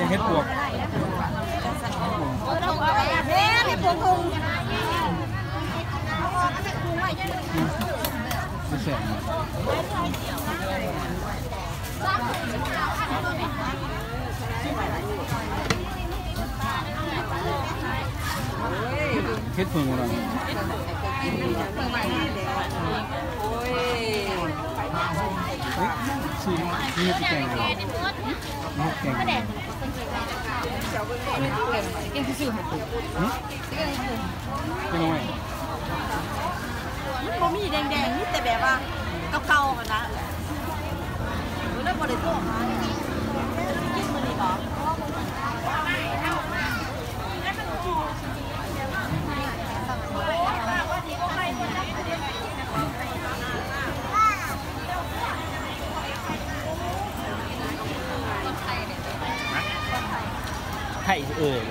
ເຮັດປວກ ແມ່ນເຮັດປວກທຸ່ງ ແຊບ ເຮັດເຜິ້ງບໍ່ລະ ໂອ້ຍ ຊິມ ນີ້ເຮັດແກງບໍ່ ນີ້ເຮັດແກງ ເຈົ້າເບິ່ງເບິ່ງ ເຮັດຊື່ໆ ຫຶ? ເປັນຫຍັງ? ມັນບໍ່ມີແດງໆ ມີແຕ່ແບບວ່າເກົ່າໆ ຫັ້ນນະ ກໍເລີຍບໍ່ໄດ້ໂທຫາ ກິນມື້ນີ້ບໍ? ໃຫ້ເອີຍ